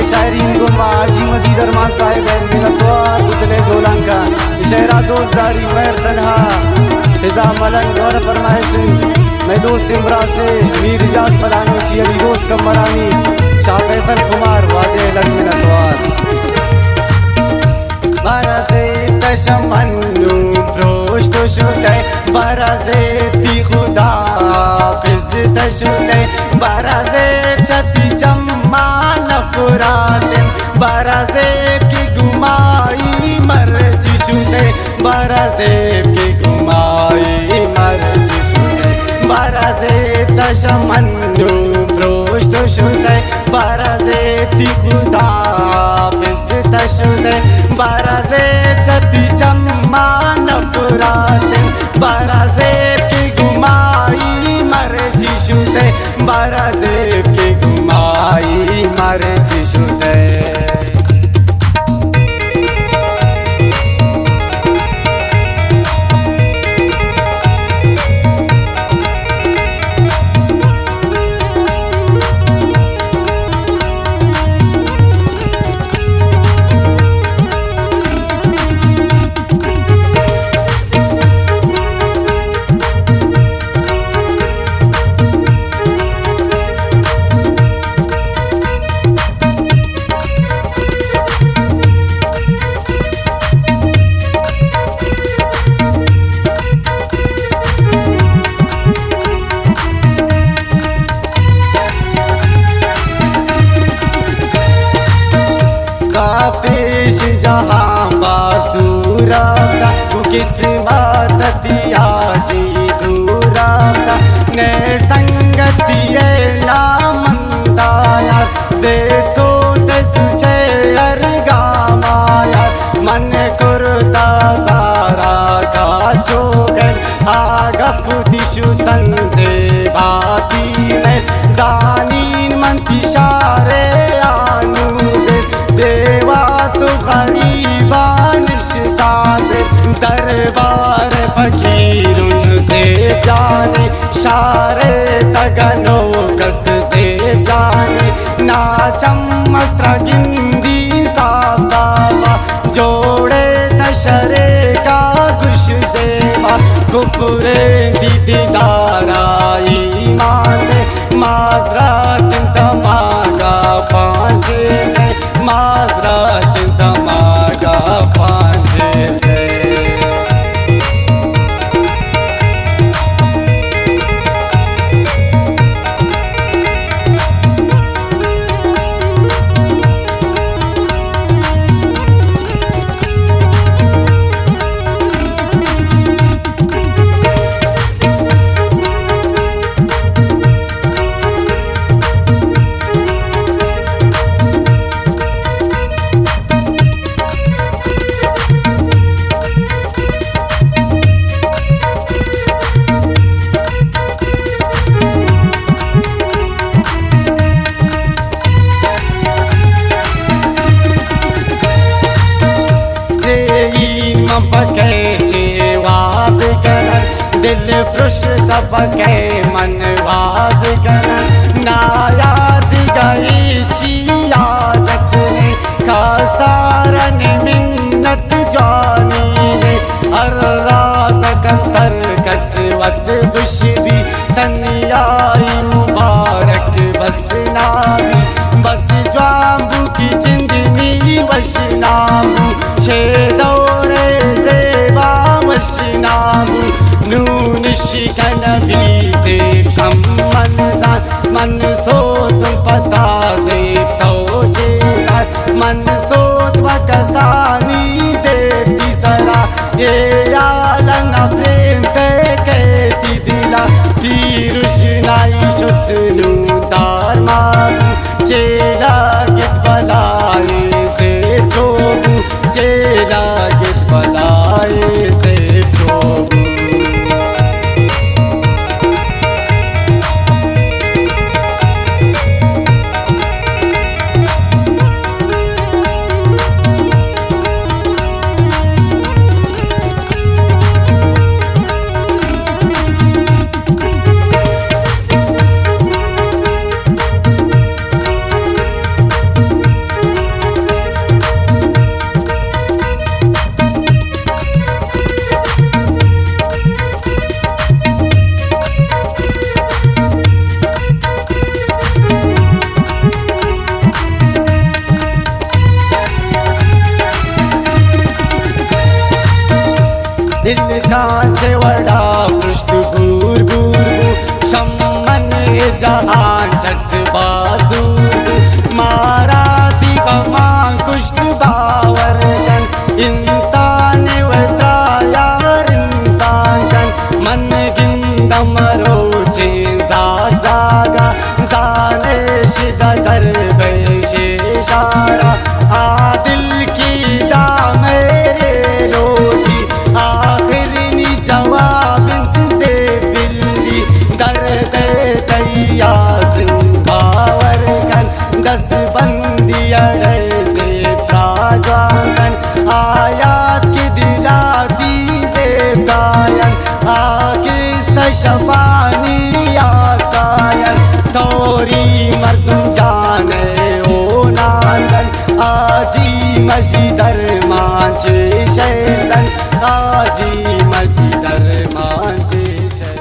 شاعرین گوں ما حاجی مجید ارمان صاحب ءِ منتوار، گوں دل ءِ جولانکاں۔ اے شعر ءَ دوست داری مہر تنہا، فضا ملنگ، اور فرمائش مئے دوست امراس ءِ میر اعجاز پلانوشی، علی دوست کمرانی، شاہ فیصل کمار، واجہ ءِ لک منتوار۔ برز ءِ تشمنو پروشت شدئے، برز ءِ تی خدا حافظ تہ شدئے، برز ءِ چہ تی چماں نفراتیں، برز ءِ کہ گمائی مرچی شدئے، برز ءِ کہ گمائی مرچی شدئے، برز ءِ تشمنو پروشت شدئے، برز ءِ تی خدا حافظ تہ شدئے، برز ءِ چہ تی چماں نفراتیں، برز ءِ کہ گمائی مرچی شدئے، برز ءِ کہ گمائی مرچی شدئے۔ کا پیش جہاں باز دور آتا، گوں قسمت تی آجی دور آتا، نئے سنگتی ءِ نامندانا، زیت سوت سوچے ہر گامانا، من کرتا زارا کا چوگر، آ گپ دی شتن زیباتی میں، زانین من تی شارے آنوزے، بیواس و غریبان شتازے، دربار فقیرن زیب جانے، شارے تگنو کست زیب جانے، ناچم مستر گندی صاف صافا، جوڑے تشرے کا گوش زیبا، کفریں دی دلارائی ایمان دے، معذرت انت ماگا پانچے دے، معذرت انت ماگا پانچے دے۔ ریحین من پکے چے واز کنن، دل پرش تپکے من واز کنن، نایاد گئی چی آجت نے، کاسارن منت جوانی نے، ہر راز کنتر کس وت بش بی، تنیائی مبارک بس نابی، بس جوان بو کی جند نی وش نام بو، چے دور زیبا وش نام بو، نون شکن بی زیب شم من زان، من سوت پتا زیب تو چے زان، من سوت و کسانی زیب تی سرا، اے عالم پریم تے کیتی دلا، تی روشنائی شت نوں دار ما بو، چے لاگت بلائے سے چو بو، چے لاگت بلائے سے چو بو۔ چین زاگ زاگا زانش دا در بنش اشارہ، آ دل کی دا میرے لوٹی، آخر نی جواب انت سے بلی، درد دیا زن باور کن، دس بندی اڑے سے پراجوان کن، آیات کی دلا دی سے گاین، آ قصہ شبانی آقایان، توری مردم جانے او ناندن، آجی مجی درمان چے شیطان، آجی مجی درمان چے شیطان۔